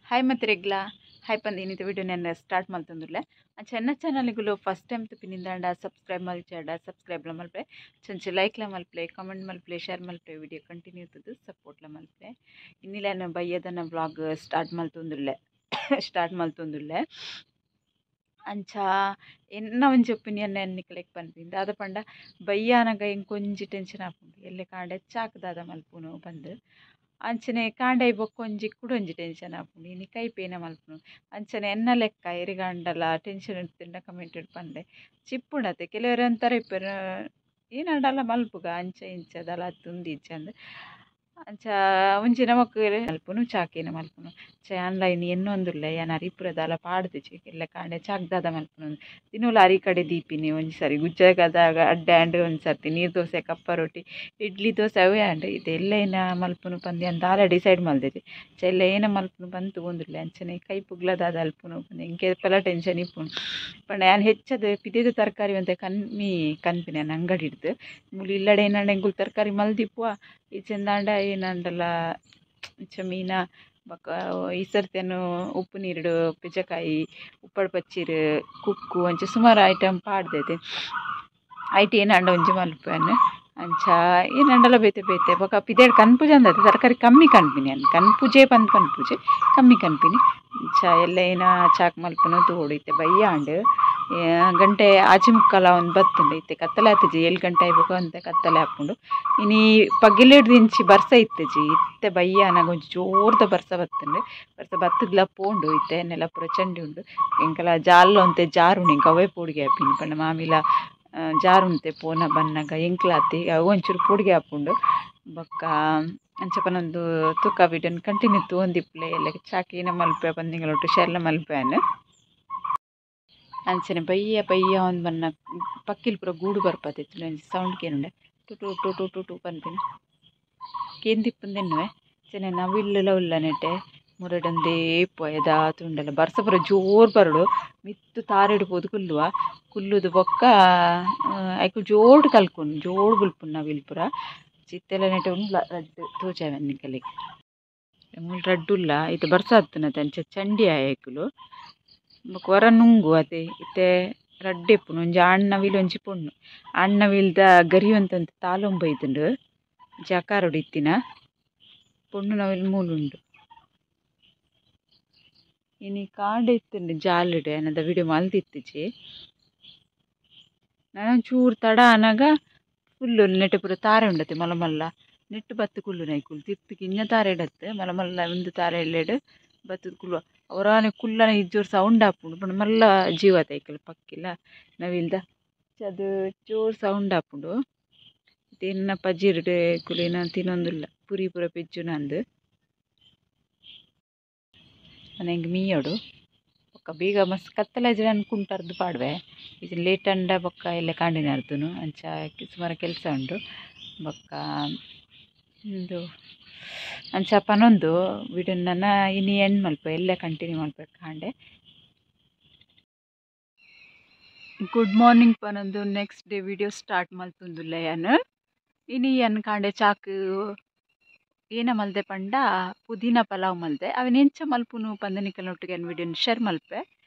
Hi ಮತ್ರೆಗ್ಲ hi ಪಂದಿನಿತ video ನಾನು start ಮಲ್ತೊಂದುಲ್ಲೆ ಚೆನ್ನ ಚಾನಲ್ಗುಲು first time ತುಪಿನಿಂದಾಂಡ subscribe ಮಲ್ಚಾಡ ಸಬ್ಸ್ಕ್ರೈಬ್ಲ ಮಲ್ಪೆ ಚಂಚು ಲೈಕ್ಲ ಮಲ್ಪಲೆ comment ಮಲ್ಪಲೆ share ಮಲ್ಪಲೆ video continue ತುದು ಸಪೋರ್ಟ್ಲ ಮಲ್ಪಲೆ ಇನ್ನಿಲ್ಲ ಬಯ್ಯದನ vlog start ಮಲ್ತೊಂದುಲ್ಲೆ start ಮಲ್ತೊಂದುಲ್ಲೆ. ಅಂಚ ಎನ್ನ ಒಂಜಿ ಒಪಿನಿಯನ್ ನಿಕ್ಲೆಗ್ ಪನ್ಪಿನಿ ದಾದ ಪಂಡ ಬಯ್ಯಾನಗ ಎಂಕೊಂಜಿ ಟೆನ್ಷನ್ ಆಪುಂಡು ಎಲ್ಲೆ ಕಾಂಡೆ ಚಾಕ್ ದಾದ ಮಲ್ಪುನು ಪಂದ್ ಅಂಚನೆ ಕಾಂಡೆ ಬೊಕ್ಕೊಂಜಿ ಕುಡೊಂಜಿ ಟೆನ್ಷನ್ ಆಪುಂಡು ಇನಿ ಕೈಪೇನ ಮಲ್ಪುನು ಅಂಚನೆ ಎನ್ನ ಲೆಕ್ಕ ಎರಿಗಾಂಡಲ ಟೆನ್ಷನ್ ಇತ್ತಿಂಡ ಕಮೆಂಟ್ ಪಂಡೆ ಚಿಪ್ಪುಂಡತೆ ಕೆಲವರು ಅಂತಾರೆ ಇಪ್ಪೆರ್ ಏನಾಂಡಲ ಮಲ್ಪುಗ ಅಂಚ ಇಂಚ ದಾಲ ಅತ್ತುಂದು ಇಜ್ಜಂದ್ ಅಂಚ ಒಂಜಿ ನಮಕ್ ಮಲ್ಪುನು ಚಾಕೇನ ಮಲ್ಪುನು ಚ ಆನ್ಲೈನ್ ಎನ್ನೊಂದುಲ್ಲೆ ಯಾನ್ ಅರಿಪುರ ದಾಲ ಪಾಡ್ದಿಜಿ ಎಲ್ಲೆ ಕಾಂಡೆ ಚಾಕ್ ದಾದ ಮಲ್ಪುನು ದಿನೋಲ ಅರಿ ಕಡೆ ದೀಪಿನಿ ಒಂಜಿ ಸರಿ ಗುಜ್ಜಗದಾಗ ಅಡ್ಡೆ ಆಂಡ್ ಒಂಜಿ ಸರ್ತಿ ನೀರು ದೋಸೆ ಕಪ್ಪ ರೊಟ್ಟಿ ಇಡ್ಲಿ ದೋಸೆ ಅವೇ ಆಂಡ್ ಇದೆಲ್ಲ ಏನ ಮಲ್ಪುನು ಪಂದ್ ಯಾನ್ ದಾಲ ಡಿಸೈಡ್ ಮಲ್ದಿಜಿ ಚ ಎಲ್ಲ ಏನ ಮಲ್ಪುನು ಪಂದ್ ತೂವೊಂದುಲ್ಲೆ ಅಂಚನೆ ಕೈಪುಗ್ಲ ದಾದ ಅಲ್ಪುನು ಪಂದ್ ಎಂಕ್ ಏಪಲ ಟೆನ್ಷನ್ ಇಪ್ಪುಂಡು ಪಂಡ ಯಾನ್ ಹೆಚ್ಚದ ಪಿದೆದ ತರಕಾರಿ ಒಂತೆ ಕಮ್ಮಿ ಕನ್ಪಿನಿ ಯಾನ್ ಅಂಗಡಿಡ್ದು ಮೂಲು ಇಲ್ಲಡೆ ಏನಾಂಡ ಎಂಕುಲು ತರಕಾರಿ ಮಲ್ದಿಪ್ಪುವ ಇಜ್ಜಂದಾಂಡ ಏನಾಂಡಲ ಇಂಚ ಮೀನ ಬೊಕ ಈ ಸರ್ತಿಯನ್ನು ಉಪ್ಪು ನೀರುಡು ಪಿಜಕಾಯಿ ಉಪ್ಪಡ್ ಪಚ್ಚಿರು ಕುಕ್ಕು ಅಂಚ ಸುಮಾರು ಐಟಮ್ ಪಾಡ್ದೈತೆ ಐಟ್ ಏನಾಂಡ ಒಂಜಿ ಮಲ್ಪುವೆನ್ ಅಂಚ ಏನಾಂಡಲ ಬೇತೆ ಬೇತೆ ಬೊಕ ಪಿದೆಡ್ ಕನ್ಪುಜ ಅಂದತೆ ತರಕಾರಿ ಕಮ್ಮಿ ಕನ್ಪಿನಿ ಯಾನ್ ಕನ್ಪುಜೆ ಪಂದ್ ಕನ್ಪುಜೆ ಕಮ್ಮಿ ಕನ್ಪಿನಿ ಅಂಚ ಎಲ್ಲ ಏನ ಚಾಕ್ ಮಲ್ಪುನ ತೋಡು ಇತ್ತೆ ಬಯ್ಯಾಂಡ್ ಗಂಟೆ ಆಜಿ ಮುಕ್ಕಾಲ ಒಂದು ಬತ್ತುಂಡು ಇತ್ತೆ ಕತ್ತಲೆ ಆತಿಜಿ 7 ಗಂಟೆ ಆಯ್ಬೊಕ ಒಂತೆ ಕತ್ತಲೆ ಆಪುಂಡು ಇನಿ ಪಗಿಲೆಡ್ದಿಂಚಿ ಬರ್ಸ ಇತ್ತಿಜಿ ಇತ್ತೆ ಬಯ್ಯಾನಗ ಒಂಜಿ ಜೋರ್ದ ಬರ್ಸ ಬತ್ತುಂಡು ಬರ್ಸ ಬತ್ತುದ್ಲ ಪೋಂಡು ಇತ್ತೆ ನೆಲ ಪೂರ ಚಂಡಿ ಉಂಡು ಎಂಕಲ ಜಾಲ್ ಒಂತೆ ಜಾರುಂಡು ಎಂಕ್ ಅವೇ ಪೋಡಿಗೆ ಆಪಿನಿ ಪಂಡ ಮಾಮಿಲ ಜಾರುಂತೆ ಪೋನ ಬನ್ನಗ ಎಂಕ್ಲಾತಿ ಅವು ಒಂಚೂರು ಪೋಡಿಗೆ ಆಪುಂಡು ಬೊಕ್ಕ ಅಂಚ ಪನೊಂದು ತುಕ ವಿಡಿಯೋನ್ ಕಂಟಿನ್ಯೂ ತೂವೊಂದಿಪ್ಪುಲೆ ಎಲ್ಲೆ ಚಾಕೇನ ಮಲ್ಪೆ ಪಂದಿಂಗಲೊಟ್ಟು ಶೆರ್ಲ ಮಲ್ಪೆನ್ ಅಂಚನೆ ಬಯ್ಯ ಬಯ್ಯ ಒಂದು ಬನ್ನ ಪಕ್ಕಿಲ್ ಪೂರ ಗೂಡು ಬರ್ಪದಿತ್ತು ಒಂಜಿ sound ಕೇನುಂಡೆ to to to to to to ಪನ್ಪಿನ ಕೇಂದಿಪ್ಪುಂದೆನ್ನುವೆ ಅಂಚನೆ ನವಿಲ್ಲುಲ ಉಲ್ಲ ನೆಟೆ ಮುರಡೊಂದೇ ಪೋಯೆ ದಾತುಂಡಲ ಬರ್ಸ ಪೂರ ಜೋರು ಬರಡು ಮಿತ್ತು ತಾರೆಡ್ ಪೋದು ಕುಲ್ಲುವ ಕುಲ್ಲುದು ಬೊಕ್ಕ ಐಕುಲು ಜೋಡು ಕಲ್ಕುಂಡು ಜೋಡು ಬುಲ್ಪುಂಡು ನವಿಲು ಪೂರ ಚಿತ್ತೆಲ ನೆಟೆ ಉಂಡ್ಲ ರಡ್ಡ್ ತೋಜಾವೆನ್ ನಿಕಲೆಗ್ ಮೂಲು ರಡ್ಡ್ ಉಲ್ಲ ಇತ್ತೆ ಬರ್ಸ ಆತುನತೆ ಅಂಚ ಚಂಡಿ ಆಯ ಐಕುಲು ಬೊಕ ಒರ ನುಂಗು ಅತೆ ಇತ್ತೆ ರಡ್ಡ್ ಇಪ್ಪುಂಡು ಒಂಜಿ ಆಣ್ ನವಿಲು ಒಂಜಿ ಪೊಣ್ಣು ಆಣ್ ನವಿಲ್ದ ಗರಿ ಒಂತಂತ ತಾಲೊಂಬು ಬೈದುಂಡು ಒಂಜಿ ಆಕಾರೊಡು ಇತ್ತಿನ ಪೊಣ್ಣು ನವಿಲು ಮೂಲುಂಡು ಇನಿ ಕಾಂಡೆ ಇತ್ತುಂಡು ಜಾಲಿಡ್ ಯಾನದ ವಿಡಿಯೋ ಮಲ್ದಿತ್ತಿಜಿ ನನ ಒಂಚೂರು ತಡ ಆನಗ ಫುಲ್ಲು ನೆಟೆ ಪೂರ ತಾರೆ ಉಂಡತೆ ಮಲ್ಲ ಮಲ್ಲ ನೆಟ್ಟು ಬತ್ತು ಕುಲ್ಲುನ ಐಕುಲು ತಿರ್ತ್ ಕಿನ್ನ ತಾರೆ ಇಡತ್ತೆ ಮಲ್ಲ ಮಲ್ಲ ಉಂದು ತಾರೆ ಎಲ್ಲೆಡ್ ಬತ್ತುದು ಕುಲ್ಲುವ ಅವರಾನೆ ಕುಲ್ಲನ ಇಜ್ಜೋರು ಸೌಂಡ್ ಆಪುಂಡು ಪಂಡ ಮಲ್ಲ ಜೀವತ ಐಕುಲು ಪಕ್ಕಿಲ ನವಿಲ್ದ ಅದು ಜೋರು ಸೌಂಡ್ ಆಪುಂಡು ಇತ್ತೆ ಪಜಿರ್ಡ್ ಐಕುಲು ಏನ ತಿನ್ನೊಂದುಲ್ಲ ಪುರಿ ಪೂರ ಪೆಜ್ಜುನ ಅಂದ್ ಎಂಕ್ ಮೀಯೋಡು ಬೊಕ್ಕ ಬೇಗ ಮಸ್ತ್ ಕತ್ತಲೆ ಅನ್ಕುಂಟರ್ದು ಪಾಡ್ವೆ ಇದು ಲೇಟ್ ಅಂಡ ಬೊಕ್ಕ ಎಲ್ಲೆ ಕಾಂಡಿನ ಅರ್ದುನು ಅಂಚ ಸುಮಾರು ಕೆಲಸ ಉಂಡು ಬೊಕ್ಕ ಉಂದು ಅಂಚ ಪನೊಂದು ವಿಡಿಯೋನ ನನ ಇನಿ ಎಂಡ್ ಮಲ್ಪೆ ಎಲ್ಲೆ ಕಂಟಿನ್ಯೂ ಮಲ್ಪೆ ಕಾಂಡೆ. ಗುಡ್ ಮಾರ್ನಿಂಗ್ ಪನೊಂದು next day video start ಮಲ್ತೊಂದುಲ್ಲೆ ಯಾನ್ ಇನಿ ಯಾನ್ ಕಾಂಡೆ ಚಾಕ್ ಏನ ಮಲ್ದೆ ಪಂಡ ಪುದೀನ ಪಲಾವ್ ಮಲ್ದೆ ಅವೆನ್ ಎಂಚ ಮಲ್ಪುನು ಪಂದ್ ನಿಕಲ್ನೊಟ್ಟಿಗೆ ಯಾನ್ ವಿಡಿಯೋನ್ ಶೇರ್ ಮಲ್ಪೆ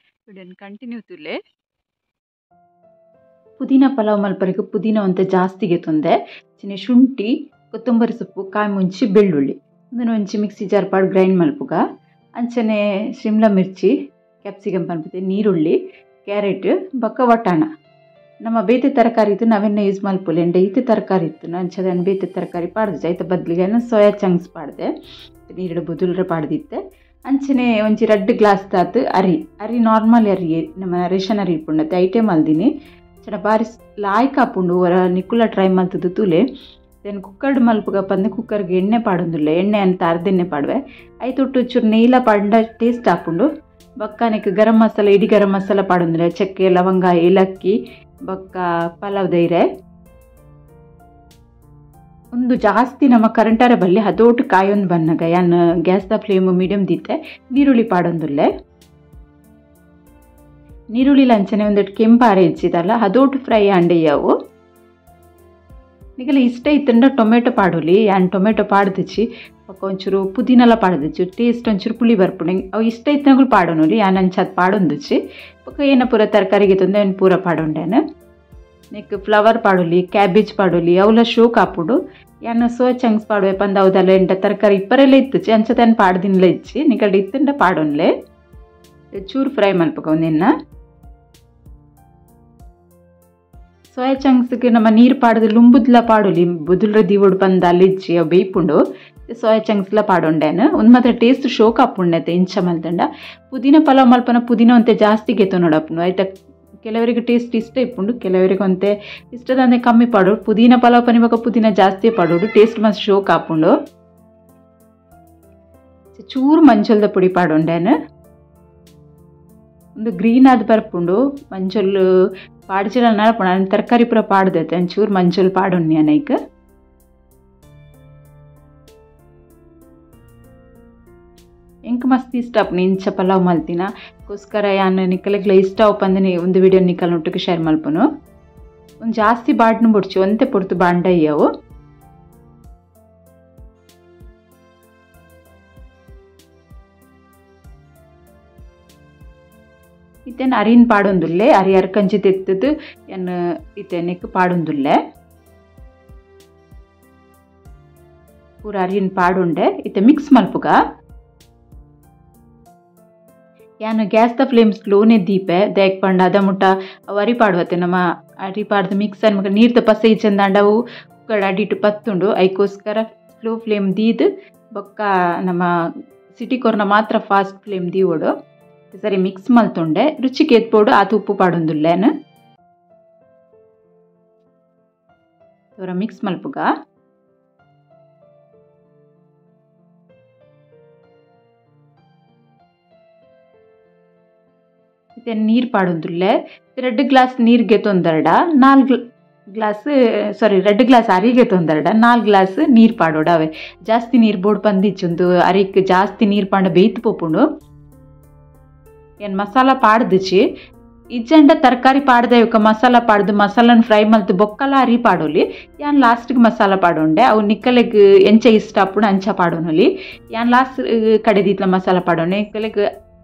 ವಿಡಿಯೋನ್ ಕಂಟಿನ್ಯೂ ತೂಲೆ. ಪುದೀನ ಪಲಾವ್ ಮಲ್ಪರೆಗ್ ಪುದೀನ ಒಂತೆ ಜಾಸ್ತಿಗೆ ತೊಂದೆ ಚಿನೆ ಶುಂಠಿ ಕೊತ್ತಂಬರಿ ಸೊಪ್ಪು ಕಾಯಿ ಮುಂಚಿ ಬೆಳ್ಳುಳ್ಳಿ ಉಂದೆನ್ ಒಂಜಿ ಮಿಕ್ಸಿ ಜಾರ್ ಪಾಡ್ ಗ್ರೈಂಡ್ ಮಲ್ಪುಗ ಅಂಚನೆ ಶಿಮ್ಲಾ ಮಿರ್ಚಿ ಕ್ಯಾಪ್ಸಿಕಮ್ ಪನ್ಪುತೆ ನೀರುಳ್ಳಿ ಕ್ಯಾರೆಟ್ ಬೊಕ್ಕ ವಟಾಣ ನಮ್ಮ ಬೇತೆ ತರಕಾರಿ ಇತ್ತು ನಾವೆನ್ನ ಯೂಸ್ ಮಲ್ಪೊಲಿ ಎಂಡ ಇತ್ತೆ ತರಕಾರಿ ಇತ್ತು ಅಂಚ ಯಾನ್ ಬೇತೆ ತರಕಾರಿ ಪಾಡ್ದಿಜಿ ಐತ ಬದ್ಲಿಗೆ ಯಾನ್ ಸೋಯಾ ಚಂಕ್ಸ್ ಪಾಡ್ದೆ ನೀರುಡು ಬೊದುಲ್ರೆ ಪಾಡ್ದಿತ್ತೆ ಅಂಚನೆ ಒಂಜಿ ರಡ್ಡ್ ಗ್ಲಾಸ್ ದಾತ್ ಅರಿ ಅರಿ ನಾರ್ಮಲ್ ಅರಿ ನಮ್ಮ ರೇಷನ್ ಅರಿ ಇಪ್ಪುಂಡತೆ ಐಟೆ ಮಲ್ದಿನಿ ಚಡ ಬಾರಿ ಲಾಯ್ಕ್ ಆಪುಂಡು ಒರ ನಿಕುಲ ಟ್ರೈ ಮಲ್ತುದು ತೂಲೆ then ಕುಕ್ಕರ್ಡ್ ಮಲ್ಪುಗ ಪಂದ್ ಕುಕ್ಕರ್ಗೆ ಎಣ್ಣೆ ಪಾಡೊಂದುಲ್ಲೆ ಎಣ್ಣೆ ಅಂತ ಅರ್ಧೆಣ್ಣೆ ಪಾಡುವೆ ಐತೊಟ್ಟು ಚೂರು ನೆಯ್ಲ ಪಾಡ್ಂಡ ಟೇಸ್ಟ್ ಆಪುಂಡು ಬೊಕ್ಕ ನೆಕ್ ಗರಂ ಮಸಾಲ ಇಡೀ ಗರಂ ಮಸಾಲ ಪಾಡೊಂದುಲ್ಲೆ ಚಕ್ಕೆ ಲವಂಗ ಏಲಕ್ಕಿ ಬೊಕ್ಕ ಪಲಾವ್ ದೈರೆ ಒಂದು ಜಾಸ್ತಿ ನಮ್ಮ ಕರೆಂಟಾರ ಬಲ್ಲಿ ಹದೋಟು ಕಾಯೊಂದು ಬನ್ನಗ ಯಾನ್ ಗ್ಯಾಸ್ದ ಫ್ಲೇಮ್ ಮೀಡಿಯಂ ದಿತ್ತೆ ನೀರುಳ್ಳಿ ಪಾಡೊಂದುಲ್ಲೆ ನೀರುಳ್ಳಿ ಲಂಚನೆ ಒಂದೆಟ್ ಕೆಂಪು ಆರೆಜ್ಜಿದಲ್ಲ ಹದೋಟು ಫ್ರೈ ಆಂಡೆಯವು ನಿಗಲ ಇಷ್ಟ ಇತ್ತಂಡ ಟೊಮೆಟೊ ಪಾಡೋಲಿ ಯಾನ್ ಟೊಮೆಟೊ ಪಾಡ್ದಿಚ್ಚಿ ಬೊಕ್ಕ ಒಂಚೂರು ಪುದೀನಲ ಪಾಡ್ದಿಚ್ಚಿ ಟೇಸ್ಟ್ ಒಂಚೂರು ಪುಳಿ ಬರ್ಪುಂಡು ಅವು ಇಷ್ಟ ಇತ್ತನಗುಲು ಪಾಡೋನೊಲಿ ಯಾನ್ ಅಂಚಾದ್ ಪಾಡೊಂದಿಚ್ಚಿ ಬೊಕ್ಕ ಏನ ಪೂರ ತರಕಾರಿಗೆ ತೊಂದೆ ಅವೆನ್ ಪೂರ ಪಾಡೊಂಡೇನು ನೆಕ್ ಫ್ಲವರ್ ಪಾಡೊಲಿ ಕ್ಯಾಬೇಜ್ ಪಾಡೊಲಿ ಅವುಲ ಶೋಕ್ ಆಪುಂಡು ಯಾನ್ ಸೋಯಾ ಚಂಕ್ಸ್ ಪಾಡುವೆ ಪಂದ್ ಅವುದಲ್ಲ ಎಂಟ ತರಕಾರಿ ಇಪ್ಪರೆಲ್ಲ ಇತ್ತುಚಿ ಅಂಚ ಯಾನ್ ಪಾಡ್ದಿನ್ಲ ಇಚ್ಚಿ ನಿಕಲ್ಡ ಇತ್ತಂಡ ಪಾಡೊನ್ಲೆ ಚೂರು ಫ್ರೈ ಮಲ್ಪುಗ ಒಂದೆನ್ನ ಸೋಯಾ ಚಂಕ್ಸ್ಗೆ ನಮ್ಮ ನೀರು ಪಾಡದು ಲುಂಬುದ್ಲ ಪಾಡೊಲಿ ಬುದುಲ್ರ ದೀವೊಡು ಪಂದ್ ಅಲ್ಲಿಜ್ಜಿ ಅವು ಬೇಯ್ಪುಂಡು ಸೋಯಾ ಚಂಕ್ಸ್ಲ ಪಾಡೊಂಡೇನು ಒಂದು ಮಾತ್ರ ಟೇಸ್ಟ್ ಶೋಕ್ ಆಪುಂಡೈತೆ ಇಂಚ ಮಲ್ತಂಡ ಪುದೀನ ಪಲಾವ್ ಮಲ್ಪನ ಪುದೀನ ಒಂತೆ ಜಾಸ್ತಿ ಗೆತ್ತೊನೊಡಪ್ಪುಂಡು ಆಯ್ತಾ ಕೆಲವರಿಗೆ ಟೇಸ್ಟ್ ಇಷ್ಟ ಇಪ್ಪುಂಡು ಕೆಲವರಿಗೆ ಒಂತೆ ಇಷ್ಟದಂತೆ ಕಮ್ಮಿ ಪಾಡೋಡು ಪುದೀನ ಪಲಾವ್ ಪನಿಬಕ ಪುದೀನ ಜಾಸ್ತಿ ಪಾಡೋಡು ಟೇಸ್ಟ್ ಮಸ್ತ್ ಶೋಕ್ ಆಪುಂಡು ಚೂರು ಮಂಜಲ್ದ ಪುಡಿ ಪಾಡೊಂಡೇನು ಒಂದು ಗ್ರೀನ್ ಆದ ಬರ್ಪುಂಡು ಮಂಜಲ್ ಪಾಡ್ಜಿಲ ನಡಪುಂಡು ನಾನು ತರಕಾರಿ ಪೂರ ಪಾಡ್ದೈತೆ ಒಂಚೂರು ಮಂಜಲ್ ಪಾಡೊನ್ನಿ ಅನೈಕ್ ಎಂಕ್ ಮಸ್ತ್ ಇಷ್ಟ ಆಪುಂಡು ಇಂಚ ಪಲಾವ್ ಮಲ್ತಿನ ಗೋಸ್ಕರ ಯಾನ್ ನಿಕಲೆಗ್ಲ ಇಷ್ಟ ಆಪಂದನೆ ಒಂದು ವಿಡಿಯೋ ನಿಕಲ್ ಒಟ್ಟಿಗೆ ಶೇರ್ ಮಲ್ಪುನು ಒಂದು ಜಾಸ್ತಿ ಬಾಡ್ನು ಬುಡ್ಚಿ ಒಂತೆ ಪೊರ್ತು ಬಾಂಡಯ್ಯವು ಇತ್ತೇನು ಅರಿನ್ ಪಾಡೊಂದುಲ್ಲೆ ಅರಿ ಅರ್ಕಂಚಿ ತೆತ್ತದು ಎನ್ ಇತ್ತೇನೆಕ್ ಪಾಡೊಂದುಲ್ಲೆ ಪೂರ ಅರಿನ್ ಪಾಡುಂಡೆ ಇತ್ತೆ ಮಿಕ್ಸ್ ಮಲ್ಪುಗ ಯಾನು ಗ್ಯಾಸ್ದ ಫ್ಲೇಮ್ ಸ್ಲೋನೆ ದೀಪೆ ದೇಕ್ ಪಂಡ ಅದ ಮುಟ್ಟ ಅವು ಅರಿ ಪಾಡುವತ್ತೆ ನಮ್ಮ ಅರಿ ಪಾಡ್ದು ಮಿಕ್ಸ್ ಅನ್ಮಕ ನೀರ್ದ ಪಸೆ ಇಚ್ಚಂದಾಂಡ ಅವು ಕುಕ್ಕಡ್ ಅಡಿಟ್ಟು ಪತ್ತುಂಡು ಐಕೋಸ್ಕರ ಸ್ಲೋ ಫ್ಲೇಮ್ ದೀದ್ ಬೊಕ್ಕ ನಮ್ಮ ಸಿಟಿ ಕೊರ್ನ ಮಾತ್ರ ಫಾಸ್ಟ್ ಫ್ಲೇಮ್ ದೀವೋಡು ಸರಿ ಮಿಕ್ಸ್ ಮಲ್ತುಂಡೆ ರುಚಿಗೆ ಎತ್ಪೋಡು ಆತ ಉಪ್ಪು ಪಾಡೊಂದುಲ್ಲೇನು ಅವರ ಮಿಕ್ಸ್ ಮಲ್ಪುಗ ಇತ್ತೆ ನೀರು ಪಾಡೊಂದುಲ್ಲೆ 2 ಗ್ಲಾಸ್ ನೀರಿಗೆ ತೊಂದರಡ 4 ಗ್ಲಾಸ್ ಸಾರಿ 2 ಗ್ಲಾಸ್ ಅರಿಗೆ ತೊಂದರಡ 4 ಗ್ಲಾಸ್ ನೀರು ಪಾಡೋಡು ಅವೇ ಜಾಸ್ತಿ ನೀರು ಬೋಡು ಪಂದಿಚ್ಚುಂದು ಅರಿಕ್ ಜಾಸ್ತಿ ನೀರು ಪಾಂಡ ಬೇಯ್ತು ಪೋಪುಂಡು ಏನು ಮಸಾಲ ಪಾಡ್ದಿಚ್ಚಿ ಇಜ್ಜಂಡ ತರಕಾರಿ ಪಾಡ್ದೆ ಇವಕ್ಕ ಮಸಾಲ ಪಾಡ್ದು ಮಸಾಲನ ಫ್ರೈ ಮಲ್ತು ಬೊಕ್ಕಲ ಅರಿ ಪಾಡೋಲಿ ಯಾನ್ ಲಾಸ್ಟ್ಗೆ ಮಸಾಲ ಪಾಡೊಂಡೆ ಅವು ನಿಕ್ಕಲೆಗ್ ಎಂಚ ಇಷ್ಟ ಆಪುಂಡು ಅಂಚ ಪಾಡೋನೊಲಿ ಯಾನ್ ಲಾಸ್ಟ್ ಕಡೆದಿತ್ಲ ಮಸಾಲ ಪಾಡೋಣೆ ನಿಕ್ಕಲೆಗ್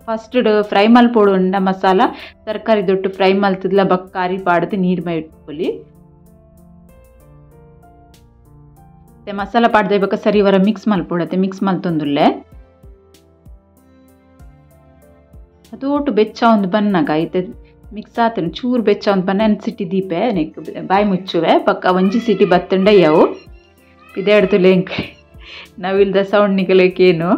ಫಸ್ಟ್ ಫ್ರೈ ಮಲ್ಪೊಡು ಮಸಾಲ ತರಕಾರಿ ದೊಟ್ಟು ಫ್ರೈ ಮಲ್ತದ್ಲ ಬೊಕ್ಕ ಅರಿ ಪಾಡ್ದು ನೀರು ಮೈಟ್ಕೊಲಿ ಮಸಾಲ ಪಾಡ್ದೆ ಬೊಕ್ಕ ಸರಿ ವರ ಮಿಕ್ಸ್ ಮಲ್ಪೊಡತ್ತೆ ಮಿಕ್ಸ್ ಮಲ್ತೊಂದುಲ್ಲೆ ಅದು ಒಟ್ಟು ಬೆಚ್ಚ ಒಂದು ಬನ್ನಾಗ ಐತೆ ಮಿಕ್ಸ್ ಆತನು ಚೂರು ಬೆಚ್ಚ ಒಂದು ಬನ್ನ ಸಿಟಿ ದೀಪೆ ನೆಕ್ ಬಾಯಿ ಮುಚ್ಚುವೆ ಪಕ್ಕ ಒಂಜಿ ಸಿಟಿ ಬತ್ತಂಡ ಯಾವು ಇದೇ ಎಡ್ತುಲೆ ನಾವಿಲ್ದ ಸೌಂಡ್ ನಿಕಲೇಕೇನು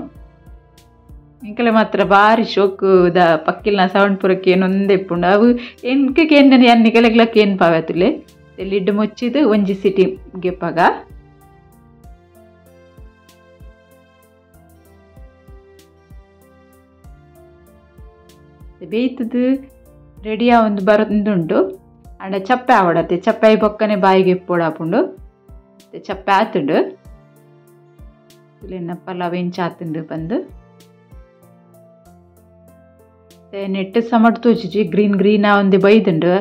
ನಿಕಲೆ ಮಾತ್ರ ಭಾರಿ ಶೋಕುದ ಪಕ್ಕಿಲ್ನ ಸೌಂಡ್ ಪೂರಕ್ಕೆ ಏನೊಂದೇ ಇಪ್ಪುಂಡು ಅವು ಎನ್ಕೆ ಕೇನ್ ಯಾನ್ ನಿಕಲೆಗ್ಲ ಕೇನ್ ಪಾವತುಲೆ ಲಿಡ್ ಮುಚ್ಚಿದು ಒಂಜಿ ಸಿಟಿ ಗೆಪ್ಪಾಗ ಬೇಯ್ತದು ರೆಡಿಯ ಒಂದು ಬರೋದುಂಟು ಅಂಡ ಚಪ್ಪೆ ಆವಡತ್ತೆ ಚಪ್ಪೆ ಬೊಕ್ಕನೆ ಬಾಯಿಗೆ ಎಪ್ಪೋಡಾಪುಂಡು ಚಪ್ಪೆ ಆತುಂಡು ಪಲಾವ್ ಎಂಚ ಆತುಂಡು ಬಂದು ನೆಟ್ಟು ಸಮಟ್ ತೋಚಿಜಿ ಗ್ರೀನ್ ಗ್ರೀನ್ ಒಂದು ಬೈದುಂಡು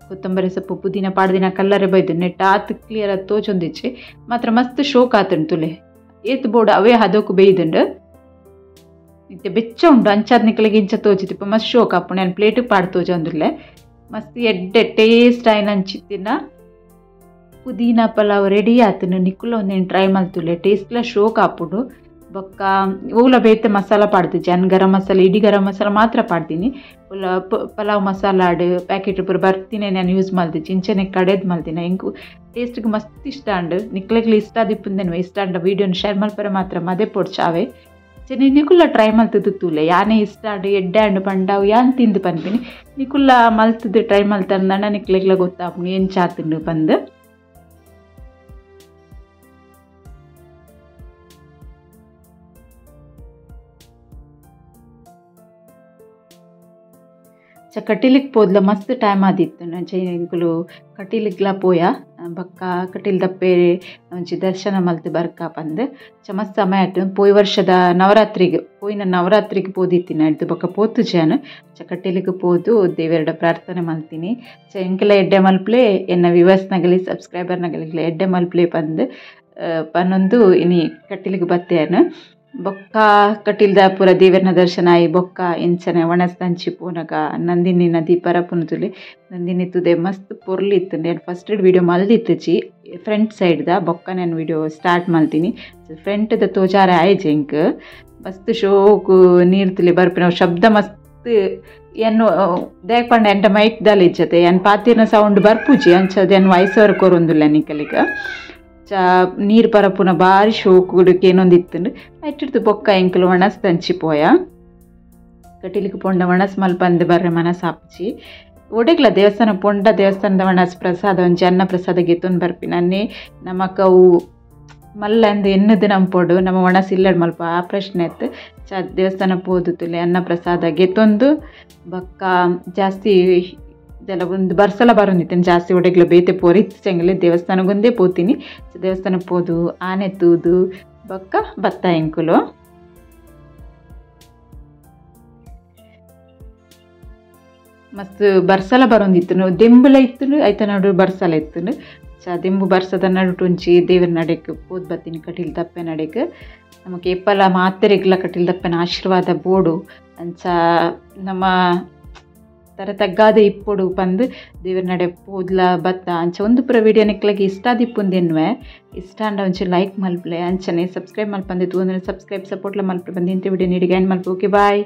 ಕೊತ್ತಂಬರಿ ಸೊಪ್ಪು ಪುದೀನ ಪಾಡ್ದಿನ ಕಲ್ಲರೆ ಬೈದುಂಡು ನೆಟ್ಟು ಆತು ಕ್ಲಿಯರ್ ಅದು ತೋಚೊಂದಿಚ್ಚಿ ಮಾತ್ರ ಮಸ್ತ್ ಶೋಕ್ ಆತುಂಡು ತುಲೆ ಏತ್ ಬೋಡು ಅವೇ ಹದೋಕು ಬೇಯ್ದುಂಡು ಇತ್ತೆ ಬೆಚ್ಚ ಉಂಡು ಅಂಚಾದ ನಿಕಲೆಗೆ ಇಂಚ ತೋಚಿತಿಪ್ಪ ಮಸ್ತ್ ಶೋಕ್ ಆಪುಂಡು ನಾನು ಪ್ಲೇಟಿಗೆ ಪಾಡ್ ತೋಚೊಂದುಲ್ಲೆ ಮಸ್ತ್ ಎಡ್ಡೆ ಟೇಸ್ಟ್ ಆಯ್ನ ಅಂಚಿತ್ತಿನ ಪುದೀನ ಪಲಾವ್ ರೆಡಿ ಆತನು ನಿಕ್ಕುಲ ಒಂದೇನು ಟ್ರೈ ಮಲ್ತುಲೆ ಟೇಸ್ಟ್ಲ ಶೋಕ್ ಆಪುಂಡು ಬೊಕ್ಕ ಓಲ ಬೇತೆ ಮಸಾಲ ಪಾಡ್ದು ಜನ್ ಗರಂ ಮಸಾಲ ಇಡೀ ಗರಂ ಮಸಾಲ ಮಾತ್ರ ಪಾಡ್ತೀನಿ ಓಲ ಪಲಾವ್ ಮಸಾಲ ಆಡು ಪ್ಯಾಕೆಟ್ ಪೂರ ಬರ್ತೀನಿ ನಾನು ಯೂಸ್ ಮಲ್ದಿಚ್ಚಿ ಇಂಚನೆ ಕಡೆದು ಮಲ್ದಿನ ಎಂಕು ಟೇಸ್ಟ್ಗೆ ಮಸ್ತ್ ಇಷ್ಟ ಅಂಡು ನಿಕ್ಲೆಗ್ಲ ಇಷ್ಟ ಆದಿಪ್ಪುಂದೇನು ಇಷ್ಟ ಅಂಡ ವೀಡಿಯೋನ ಶೇರ್ ಮಲ್ಪರೆ ಮಾತ್ರ ಮದೆ ಪೊಡ್ಚಾವೆ ಚೆನ್ನಿ ನಿಕುಲ್ಲ ಟ್ರೈ ಮಲ್ತದ್ದು ತೂಲೆ ಯಾನೇ ಇಷ್ಟ ಆಡು ಎಡ್ಡೆ ಅಂಡು ಪಂಡಾವು ಯಾನ್ ತಿಂದು ಪನ್ಪಿನಿ ನಿಕುಲ್ಲ ಮಲ್ತದ್ದು ಟ್ರೈ ಮಲ್ತಂದಣ್ಣ ನಿಕ್ಲೆಗ್ಲ ಗೊತ್ತಾಪುಂಡು ಎಂಚ ಆತುಂಡು ಪಂದು ಚ ಕಟೀಲಿಗೆ ಪೋದ್ಲ ಮಸ್ತ್ ಟೈಮ್ ಆದಿತ್ತು ಅಂಚ ಎಂಕುಲು ಕಟೀಲಿಗ್ಲ ಪೋಯ ಬೊಕ್ಕ ಕಟೀಲ್ ದಪ್ಪೆ ಒಂಜಿ ದರ್ಶನ ಮಲ್ತ್ ಬರ್ಕ ಪಂದ್ ಚ ಮಸ್ತ್ ಸಮಯ ಆಯ್ತು. ಪೋಯಿ ವರ್ಷದ ನವರಾತ್ರಿಗೆ ಪೋಯಿನ ನವರಾತ್ರಿಗೆ ಪೋದಿತ್ತಿನ ಅಡ್ದು ಬೊಕ್ಕ ಪೋತುಜಾನು. ಚ ಕಟೀಲಿಗೆ ಪೋದು ದೇವೆರಡ ಪ್ರಾರ್ಥನೆ ಮಲ್ತೀನಿ. ಚ ಎಂಕಲ ಎಡ್ಡೆ ಮಲ್ಪ್ಲೆ ಎನ್ನ ವಿವರ್ಸ್ ನಗಲಿ ಸಬ್ಸ್ಕ್ರೈಬರ್ ನಗಲಿಗ್ಲ ಎಡ್ಡೆ ಮಲ್ಪ್ಲೆ ಪಂದ್ ಪನ್ನೊಂದು ಇನಿ ಕಟೀಲಿಗೆ ಬತ್ತೇನು. ಬೊಕ್ಕ ಕಟೀಲ್ದ ಪೂರ ದೇವರನ ದರ್ಶನ ಆಯಿ ಬೊಕ್ಕ ಇಂಚನೆ ಒಣಸ್ ಪೋನಗ ನಂದಿನಿ ನದಿ ಪರಪುನ ತುಲೆ ನಂದಿನಿ ತುದೆ ಮಸ್ತ್ ಪೊರ್ಲು ಇತ್ತು. ನಾನು ಫಸ್ಟ್ ವೀಡಿಯೋ ಮಲ್ದಿತ್ತುಜಿ ಫ್ರಂಟ್ ಸೈಡ್ದ ಬೊಕ್ಕ ನಾನು ವೀಡಿಯೋ ಸ್ಟಾರ್ಟ್ ಮಲ್ತೀನಿ. ಫ್ರಂಟ್ದ ತೋಜಾರೆ ಆಯ್ಜೆ ಇಂಕ್ ಮಸ್ತ್ ಶೋಕು ನೀರು ತುಲೆ ಬರ್ಪಿನ ಶಬ್ದ ಮಸ್ತ್ ಎನ್ನು ದೇಕ್ ಪಂಡ ಎಂಟ ಮೈಕ್ ದಾಲ ಇಜ್ಜತೆ ಎನ್ ಪಾತಿರ್ನ ಸೌಂಡ್ ಬರ್ಪುಜಿ ಅಂಚದ ಎನ್ ವಾಯ್ಸ್ ಓವರ್ ಕೊರೊಂದುಲ್ಲ ನಿಕಲಿಗ. ಚ ನೀರು ಪರಪುನ ಬಾರಿ ಶೋಕುಡು ಕೇನೊಂದಿತ್ತುಂಡು. ಐಟಿಡ್ದು ಬೊಕ್ಕ ಎಂಕುಲು ಒಣಸ್ ದಂಚಿ ಪೋಯ ಕಟೀಲಿಗೆ ಪೊಂಡ ಒಣಸ್ ಮಲ್ಪಂದು ಬರ್ರೆ ಮನಸ್ಸಾಪ್ಚಿ. ಒಡೆಗ್ಲ ದೇವಸ್ಥಾನ ಪೊಂಡ ದೇವಸ್ಥಾನದ ಒಣಸ್ ಪ್ರಸಾದ ಒಂಜಿ ಅನ್ನ ಪ್ರಸಾದ ಗೆತ್ತೊಂದು ಬರ್ಪಿನನ್ನೇ ನಮಕ್ ಅವು ಮಲ್ಲ ಅಂದು ಎನ್ನದು ನಂಪೊಡು ನಮ್ಮ ಒಣಸ್ ಇಲ್ಲಡ್ ಮಲ್ಪ ಆ ಪ್ರಶ್ನೆ ಇತ್ತು. ಚ ದೇವಸ್ಥಾನ ಪೋದು ತುಲೆ ಅನ್ನ ಪ್ರಸಾದ ಗೆತ್ತೊಂದು ಬೊಕ್ಕ ಜಾಸ್ತಿ ಇದೆಲ್ಲ ಒಂದು ಬರ್ಸಲ ಬರೋಂದಿತ್ತೇನೆ ಜಾಸ್ತಿ ಒಡೆಗ್ಲ ಬೇತೆ ಪೋರಿತ್ತು ಚೆಂಗಲೆ ದೇವಸ್ಥಾನಗೊಂದೇ ಪೋತೀನಿ. ದೇವಸ್ಥಾನ ಪೋದು ಆನೆ ತೂದು ಬೊಕ್ಕ ಬತ್ತ ಎಂಕುಲು. ಮಸ್ತ್ ಬರ್ಸಲ ಬರೋಂದಿತ್ತು ದೆಂಬುಲ ಇತ್ತು ಐತ ನಡು ಬರ್ಸಲ ಇತ್ತು. ಚ ದೆಂಬು ಬರ್ಸದ ನಡುಟುಂಚಿ ದೇವರ ನಡೆಕ್ ಪೋದು ಬತ್ತೀನಿ ಕಟೀಲ್ ದಪ್ಪೆ ನಡೆಕ್. ನಮಕ್ ಏಪಲ ಮಾತೆರೆಗ್ಲ ಕಟೀಲ್ ದಪ್ಪೆನ ಆಶೀರ್ವಾದ ಬೋಡು ಅಂಚ ನಮ್ಮ ತರ ತಗ್ಗಾದ ಇಪ್ಪೊಡು ಪಂದು ದೇವರ ನಡೆ ಪೋದ್ಲ ಬತ್ತ. ಅಂಚ ಒಂದು ಪೂರ ವೀಡಿಯೋ ನಿಕ್ಲಗೆ ಇಷ್ಟ ಆದಿಪ್ಪುಂದೆನ್ನುವೆ. ಇಷ್ಟ ಅಂಡ ಒಂಚಿ ಲೈಕ್ ಮಲ್ಪಲೆ ಅಂಚನೆ ಸಬ್ಸ್ಕ್ರೈಬ್ ಮಲ್ಪಂದಿತ್ತು ಅಂದ್ರೆ ಸಬ್ಸ್ಕ್ರೈಬ್ ಸಪೋರ್ಟ್ಲ ಮಲ್ಪಲೆ ಬಂದು ಇಂಥ ವೀಡಿಯೋ ನೀಡಿಗೆ ಎಂಡ್ ಮಲ್ಪ. Okay boy.